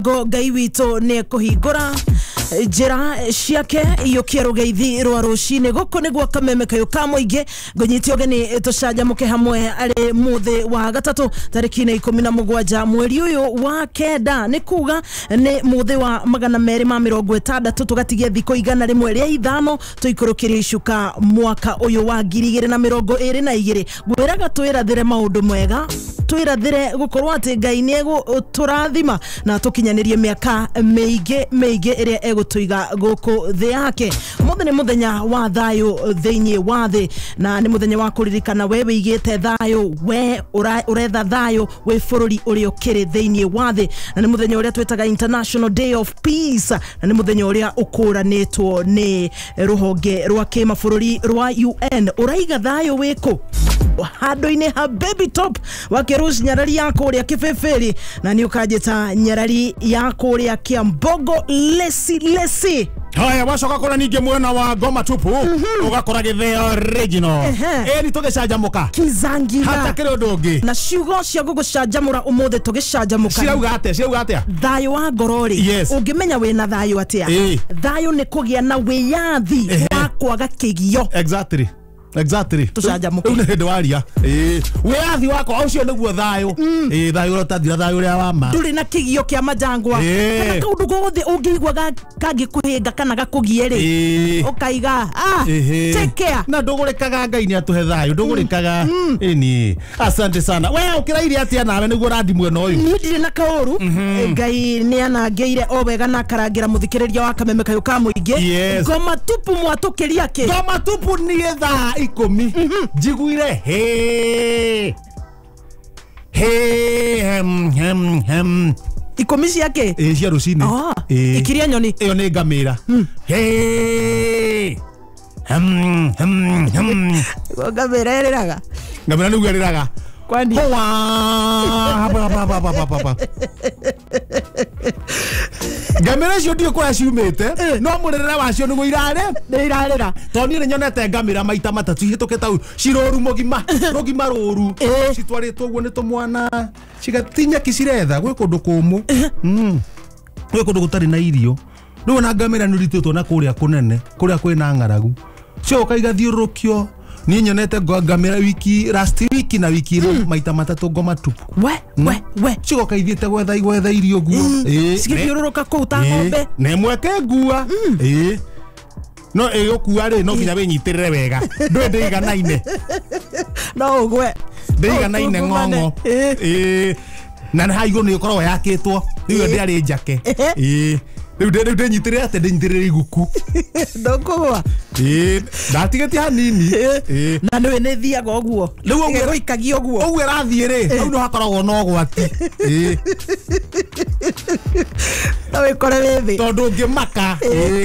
Mĩrango Ngai witũ nĩ ekũhingũra njĩra ciake iyũkie rũgeithi rwa rũcinĩ. Gũkũ nĩguo Kameme Kayũ ka mũingĩ ngũnyite ũgeni tũcanjamũke hamwe arĩ mũthĩ wa gatatũ tarĩki-inĩ 17 mweri ũyũ wa kenda, nĩ kuga nĩ mũthĩ wa 260 tũgatigia thikũ 105 tũikũrũkĩrie icuka mwaka ũyũ wa 2022. Ngwĩraga twĩrathĩre maũndũ mega, twĩrathĩre gũkorwo atĩ Ngai nĩ egũtũrathima na tũkinyanĩrie mĩaka mĩingĩ mĩingĩ ĩrĩa egũtũiga gũkũ thĩ yake. Ũmũthĩ nĩ mũthenya wa thayũ thĩinĩ wa thĩ, na nĩ mũthenya wa kũririkana we wĩigĩte thayũ, we ũretha thayũ wĩ bũrũri ũrĩa ũkĩrĩ thĩinĩ wa thĩ, na nĩ mũthenya ũrĩa twĩtaga International Day of Peace, na nĩ mũthenya ũrĩa ũkũranĩtwo nĩ rũhonge rwa kĩmabũrũri rwa UN. Ũraiga thayũ wĩkũ? Handũ-inĩ ha Baby Top wa Kĩruci Nyarari ya kũrĩa Kĩbĩbĩri, na nĩ ũkanjĩta Nyarari ya kũrĩa Kĩambogo lesi lesi. Haya, wacoka kũrĩa ningĩ mwena wa Ngoma Tupu ũgakora Gĩtheo Original. Ĩni tũgĩcanjamũka Kizangila hatakĩrĩ ũndũ ũngĩ. Na ciugo cia gũgũcanjamũra ũmũthĩ tũgĩcanjamũka cirauga atĩa? Cirauga atĩa? Thayũ wa ngoro rĩ, Yes. ũngĩmenya wĩna thayũ atĩa? Thayũ nĩ kũgĩa na wĩyathi wa kwaga kĩgio. Exactly. Exactly. Tũcanjamũke. Rĩu nĩ hĩndĩ waria. Wĩyathi wakwa ũcio nĩguo thayũ. Thayũ ũrĩa ũtathira, thayũ ũrĩa wa ma. Ndũrĩ na kĩgio kĩa majangwa. Kana kaũndũ gothe ũngĩigua kangĩkũhĩnga kana gakũgie rĩ, ũkaiga, take care. Na ndũgũrĩkaga, Ngai nĩ atũhe thayũ, ndũgũrĩkaga. Ĩni. Asante sana. We ũkĩraire atĩa nawe nĩguo ũrandi mwena ũyũ? Niĩ ndirĩ na kaũru. Ngai nĩ anangĩire o wega na akarangĩra mũthikĩrĩria wa Kameme Kayũ ka mũingĩ. Yes. Ngoma Tupu mwatũkĩria kĩ? Ngoma Tupu niĩ thaa 10 njiguire he he hem hem hem 10 ciake? Ĩ, cia rũcinĩ. Ikiria nyoni. Ĩyo nĩ ngamĩra. He hem hem hem. Ngamĩra ĩrĩraga. Ngamĩra nĩguo ĩrĩraga. Kwani? Hoa, hapa hapa hapa hapa hapa. Ngamĩra icio ndiũ kũrĩa ciumĩte, no mũrĩrĩre wacio nĩguo irarĩ. Nĩ irarĩra. Tondũ niĩ nĩnyonete ngamĩra maita matatũ ihĩtũkĩte hau, cirũru mũgima, rũgima rũru. Citwarĩtwo ũguo nĩ tũmwana, ti nyeki ciretha, gwĩ kũndũ kũmũ. Gwĩ kũndũ gũtarĩ na irio. Rĩu ona ngamĩra nĩ ũritũtwo na kũrĩa kũnene, kũrĩa kwĩna ng'aragu. Cioka igathiũrũrũkio. Niĩ nyonete ngamĩra wiki, last week na wiki ĩno maita matatũ Ngoma Tupu. We, we, we. Cigoka ithiĩte gwetha irio guo. Cigĩthiũrũrũka kũu ta ng'ombe. Na ĩmwe ĩkĩngua. No ĩgũkua rĩ, no nginya wĩnyitĩrĩre wega. Ndũĩ ndĩiganaine. No ũgwe. Ndĩiganaine ng'ong'o. Na haha igũrũ nĩ ĩkoragwo yakĩtwo. Rĩu ĩyo ndĩarĩ njake. Rĩu ndĩnyitĩrĩre atĩ ndĩnyitĩrĩre iguku. Ndũkũgwa. Ndatigĩtie hanini. Na nĩũĩ nĩ ĩthiaga ũguo. Rĩu ũguo Ĩgũikagia ũguo. Ũguo ĩrathiĩ rĩ, hau no hakoragwo na ũgwati. No wĩkore wĩ thĩ. Tondũ ũngĩmaka,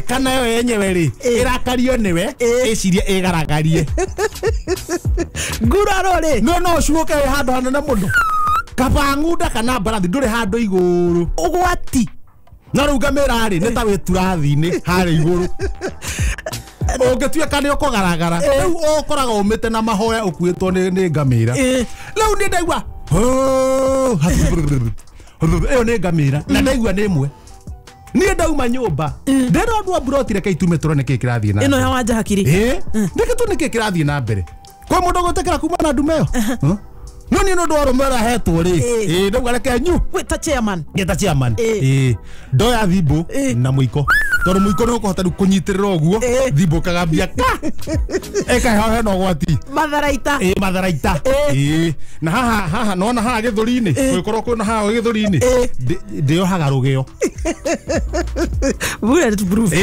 kana yo yenyewe rĩ, ĩrakario nĩwe, ĩcirie ĩgaragarie. Nguraro rĩ. No, no ũcuũke wĩ handũ hanene mũno. Kaba ng'unda kana mbarathi ndũrĩ handũ igũrũ. Ũgwati. No rĩu ngamĩra rĩ, nĩ ta wĩ turathi-inĩ harĩa igũrũ. Ũngĩtuĩka nĩ ũkũgaragara, rĩu ũkoraga ũmĩte na mahoya ũkuĩtwo nĩ ngamĩra. Rĩu niĩ ndaigua, hũ, ĩyo nĩ ngamĩra, na ndaigua nĩ ĩmwe. Niĩ ndauma nyũmba, ndĩrona ũndũ wa mburoti, reke itume tũrone nĩkĩĩ kĩrathiĩ na Ĩno mbere. ya Wanja Hakiri. Nĩkĩ tu nĩkĩĩ kĩrathiĩ na mbere? Kwĩ mũndũ ũgwĩtĩkĩra kuma na ndume ĩyo? No niĩ nĩ ũndũ wa ũrũme ũrĩa ahetwo rĩ, ndauga reke nyu. Gwĩta chairman. Ngĩta chairman. Ndoya thimbũ na mũiko. Tondũ mũiko nĩ ũkũhota rĩu kũnyitĩrĩra ũguo, thimbũ ũkagambia ka. Ĩkaheho hena ũgwati. Matharaita. Matharaita. Na haha, haha, nĩwona haha gĩthũri-inĩ? Gũgĩkorwo kwĩna haha gĩthũri-inĩ. Ndĩohaga rũgĩo. Bullet proof.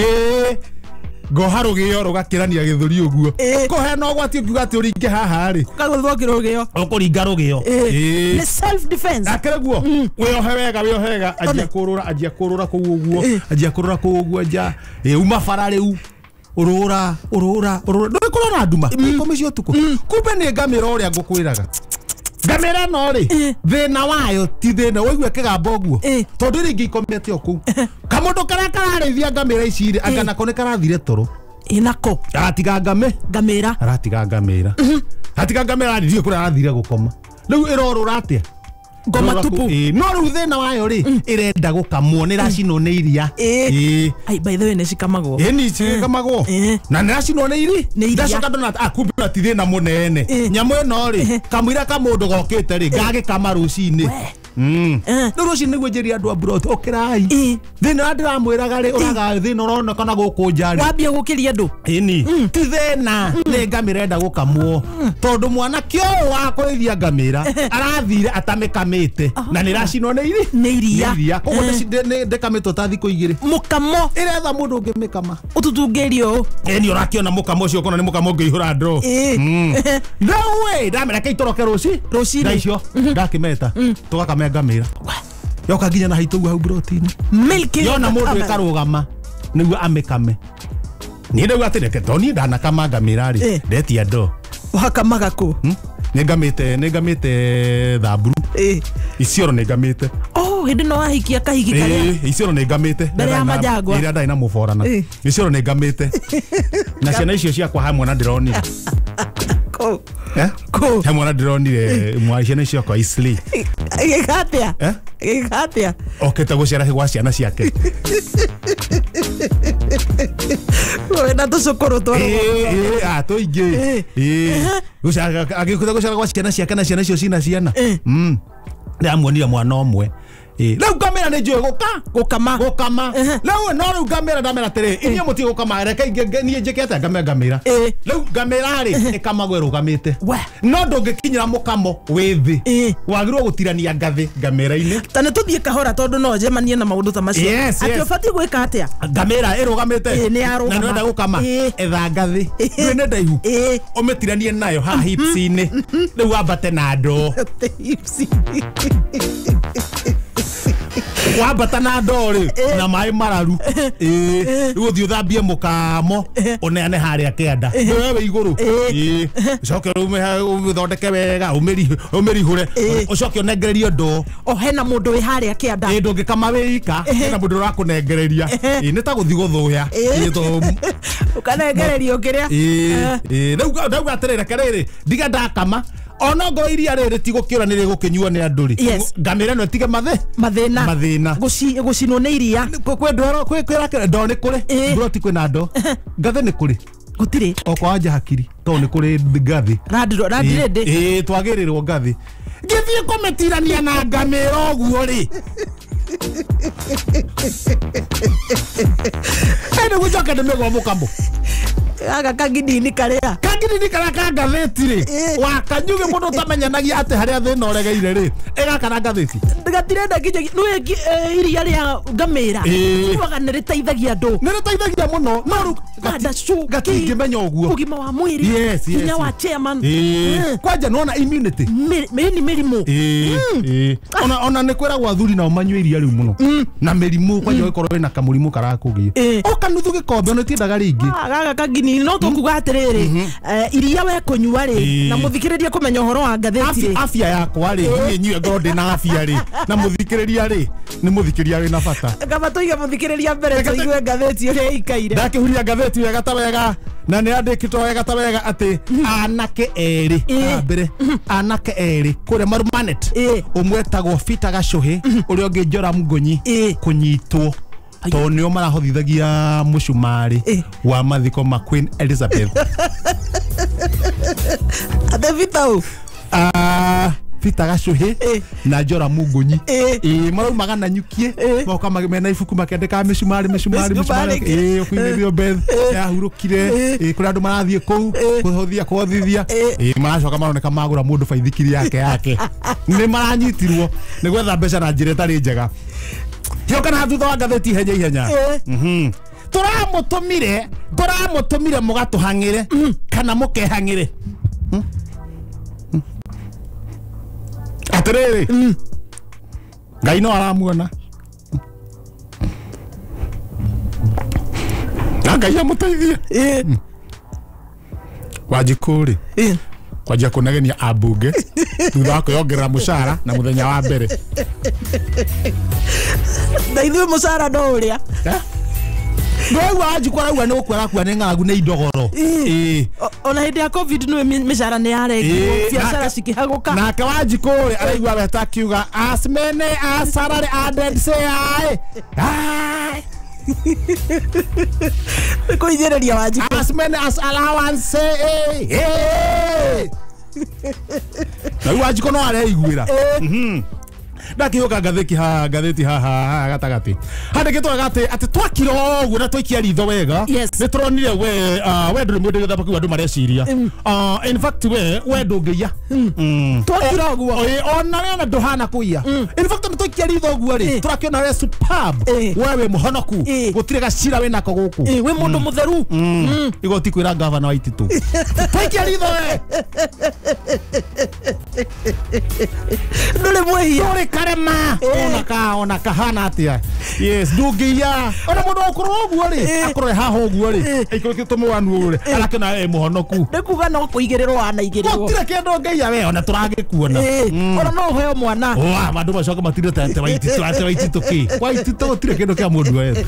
Ngoha rũgĩo rũgakĩrania gĩthũri ũguo. Ko hena ũgwati ũngiuga atĩ ũringe haha rĩ. Ũkagũthwo kĩrũgĩo. Ũkũringa rũgĩo. Nĩ self defense. Akĩrĩ guo. Wĩohe wega, wĩohe wega. Anjia kũrũra, anjia kũrũra kũu ũguo. Anjia kũrũra kũu ũguo nja. Uma bara rĩu. Ũrũra, ũrũra, ũrũra. Ndũĩ kũrora nduma. 10 cia ũtukũ. Kumbe nĩ ngamĩra ũrĩa ngũkwĩraga. Ngamĩra ĩno rĩ, thĩna wayo ti thĩna, waigua ĩkĩgamba ũguo. Tondũ rĩngĩ ikomete o kũu. Kamũndũ karĩa kararĩithia ngamĩra ici rĩ, anga nako nĩ karathire toro. Nako. Aratiga ngamĩ. Ngamĩra. Aratiga ngamĩra. Aratiga ngamĩra, ndiũĩ kũrĩa arathire gũkoma. Rĩu ĩrorũra atĩa? Ngoma tupu. No rĩu thĩna wayo rĩ ĩrenda gũkamwo nĩ ĩracinwo nĩ iria. Ai by the way nĩ cikamagwo. Ĩni cikamagwo na nĩ ĩracinwo nĩ iri. Ndacoka ndona kumbe ti thĩna mũnene. Nyamũ ĩno rĩ kamũira ka mũndũ gokĩte rĩ gagĩkama rũcinĩ. Rĩu rũcinĩ nĩguo njĩrire andũ a Mburoti ũkĩrai. Thĩna ndĩramwĩraga rĩ ũraga thĩna ũronekana gũkũ nja rĩ. Wambia gũkĩria andũ. Ĩni ti thĩna nĩ ngamĩra ĩrenda gũkamwo tondũ mwanake ũyũ wa kũrĩithia ngamĩra arathire atamĩkamĩte na nĩ ĩracinwo nĩ iri. Nĩ iria. Koguo ndĩkamĩtwo ta thikũ igĩrĩ. Mũkamo ĩretha mũndũ ũngĩmĩkama. Ũtutungĩrie ũũ. Ĩni ũrakĩona mũkamo ũcio ũkona nĩ mũkamo ũngĩihũra ndoo. No way ndamera ke itoroke rũcinĩ. Thaa icio ndakĩmeta tũgakame ngamĩra. Yoka nginya na haitũ hau Mburoti-inĩ. Yona mũndũ ĩkarũgama nĩguo amĩkame. Niĩ ndauga atĩ reke to niĩ ndanakama ngamĩra rĩ ndetia ndoo. Wakamaga kũ? Nĩ ngamĩte Thamburu. Isiolo nĩ ngamĩte. Oh, hĩndĩ no wahikia kahiki karĩa. Isiolo nĩ ngamĩte. Mbere ya Majangwa. Ĩrĩa ndarĩ na mũborana. Isiolo nĩ ngamĩte. Na ciana icio ciakwa hamwe na ndĩronire. Kũ? Kũ? He mwana ndĩronire mwa ciana icio ciakwa Isli. Gĩka atĩa? Gĩka atĩa? Okĩte gũcera gwa ciana ciake. Na tũcũkũrũ twa tũingĩ. Agĩũkĩte gũcera gwa ciana ciake na ciana icio cina ciana. Ndĩramuonire mwana ũmwe. Rĩu ngamĩra nĩ njũĩ gũkama. Gũkama. Rĩu no rĩu ngamĩra ndamera atĩrĩ inyuĩ mũtige gũkama reke niĩ njĩke atĩa ngame ngamĩra. Rĩu ngamĩra rĩ ĩkamagwo ĩrũgamĩte. No ndũngĩkinyĩra mũkamo wĩ thĩ. Wagĩrĩirwo gũtirania ngathĩ ngamĩra-inĩ. Ta nĩ tũthiĩ kahora tondũ no njemanie na maũndũ ta macio. Atĩ ũbatiĩ gwĩka atĩa? Ngamĩra ĩrũgamĩte. Nĩ yarũgama. Na nĩwenda gũkama. Etha ngathĩ. Ndũĩ nĩ ndaihu. Ũmĩtiranie nayo haha hips-inĩ. Rĩu wambate na ndoo. Wambata na ndoo rĩ na maĩ mararu. Rĩu ũthiĩ ũthambie mũkamo ũneane harĩa kĩanda. We wĩ igũrũ. Ũcoke ũthondeke wega ũmĩrihũre ũcoke ũnengererie ndoo. O hena mũndũ wĩ harĩa kĩanda. Ndũngĩkama wĩ ika hena mũndũ ũrakũnengereria. Nĩ ta gũthiĩ gũthũya. Ũkanengererio kĩrĩa. Rĩu ndauga atĩrĩrĩ reke rĩrĩ ndiga ndakama. Ona ngoro iria rĩrĩ tigũkĩũra nĩ rĩgũkĩnyuo nĩ andũ rĩ. Ngamĩra ĩno ĩtige mathĩna. Gũcinwo nĩ iria. Kwĩ ndwaro kwĩ ndoo nĩ kũrĩ. Mburoti kwĩna ndoo. Ngathĩ nĩ kũrĩ. Gũtirĩ. O kwa wanja hakiri tondũ nĩ kũrĩ ngathĩ. Randirĩndĩ. Twagĩrĩrwo ngathĩ. Ngĩthiĩ kũmĩtirania na ngamĩra ũguo rĩ. Nĩguo njoke ndĩmĩgwa mũkamo. Aka kangidini karia. Kangidini karia ka ngathĩti rĩ. Wakanyuge mũndũ ũtamenyanagia atĩ harĩa thĩna ũregeire rĩ. Ĩgaka na ngathĩti. Gatirenda nginya nĩ iria rĩa ngamĩra. Kuaga nĩ rĩteithagia andũ. Nĩ rĩteithagia mũno. No rĩu gatingĩmenya ũguo. Ũgima wa mwĩrĩ. Hinya wa chairman. Kwanja nĩwona immunity. Mĩni mĩrimũ. Ona nĩ kwĩragwo athuri nao manyue iria rĩu mũno. Na mĩrimũ kwanja ũgĩkorwo wĩna kamũrimũ karakũgia. O kanuthu gĩkombe ona ũtiendaga rĩngĩ. Gaka kangini no tũkuga atĩrĩrĩ iria we kũnyua rĩ na mũthikĩrĩrie kũmenya ũhoro wa ngathĩti rĩ. Afya yakwa rĩ niĩ nyue ngorwo ndĩna afya rĩ na mũthikĩrĩria rĩ nĩ mũthikĩrĩria wĩna bata. Kaba tũige mũthikĩrĩria mbere tũigue ngathĩti ũrĩa ĩikaire. Ndakĩhuria ngathĩti wega ta wega na nĩ yandĩkĩtwo wega ta wega atĩ anake erĩ mbere anake erĩ kũrĩa Marumanet ũmwe etagwo Peter Gacuhi ũrĩa ũngĩ Joram Ngonyi kũnyitwo tondũ nĩo marahotithagia mũcumarĩ wa mathiko ma Queen Elizabeth. Ate Peter ũ? Peter Gacuhi na Joram Ngonyi maraumaga na nyukie moka mena ibuku makĩandĩkaga mĩcumarĩ mĩcumarĩ mĩcumarĩ Queen Elizabeth yahurũkire kũrĩ andũ marathiĩ kũu kũhothia kũhothithia maracoka maroneka magũra mũndũ baithikiri yake nĩ maranyitirwo nĩ gwetha mbeca na njĩra ĩtarĩ njega. Hĩoka na thutha wa ngathĩti ihenya ihenya. Tũramũtũmire mũgatũhang'ĩre kana mũkehang'ĩre. Atĩrĩrĩ Ngai no aramuona na Ngai amũteithie. Wanjikũ rĩ kwanjia kũnegenia ambunge thutha wa kwĩyongerera mũcara na mũthenya wa mbere. Na ithuĩ mũcara no ũrĩa. Ndwaigua Wanjikũ arauga nĩ gũkua arakua nĩ ng'aragu nĩ indogoro. Ĩĩ. Ona hĩndĩ ya COVID nĩ mĩcara nĩ yarengirwo, biacara cikĩhagũka. Nake Wanjikũ rĩ araigua weta akiuga as many as salary added say aye. Aye. Nĩ kũhinyĩrĩria Wanjikũ. As many as allowance say eh. Rĩu Wanjikũ no areiguĩra. Ndakihuka ngathĩti haha, ngathĩti haha haha gatagatĩ handĩkĩtwo atĩ atĩ twakira ũguo na twaikia ritho wega, nĩ tũronire we we ndũrĩ mũndũ gĩthamba kĩu andũ mareciria. In fact we ndũngĩiya. Twakira ũguo. Ĩ, ona we ona ndũhana kũiya. In fact nĩ twaikia ritho ũguo rĩ, tũrakĩona we superb, we wĩ mũhonoku, gũtirĩ gacira wĩnako gũkũ. Wĩ mũndũ mũtheru. Igoti kwĩra gavana wa Ititũ twaikia ritho we ndũrĩ mwĩhia, ndũrĩ karema ona ka ona kahana atia. Yes, ndũngĩiya ona mũndũ ũkũrũ ũguo rĩ, akorwo haha ũguo rĩ, aikũrũkĩtwo mũwanu rĩ, arakĩona we mũhonoku. Nĩ kuga no kũigĩrĩrwo wanaigĩrĩrwo. Gũtirĩ kĩndũ ũngĩiya we, ona tũragĩkuona. Ona no ũheo mwana. Wa andũ macoka matinde ta ate Waititũ, ate Waititũ kĩ? Waititũ gũtirĩ kĩndũ kĩa mũndũ wethe.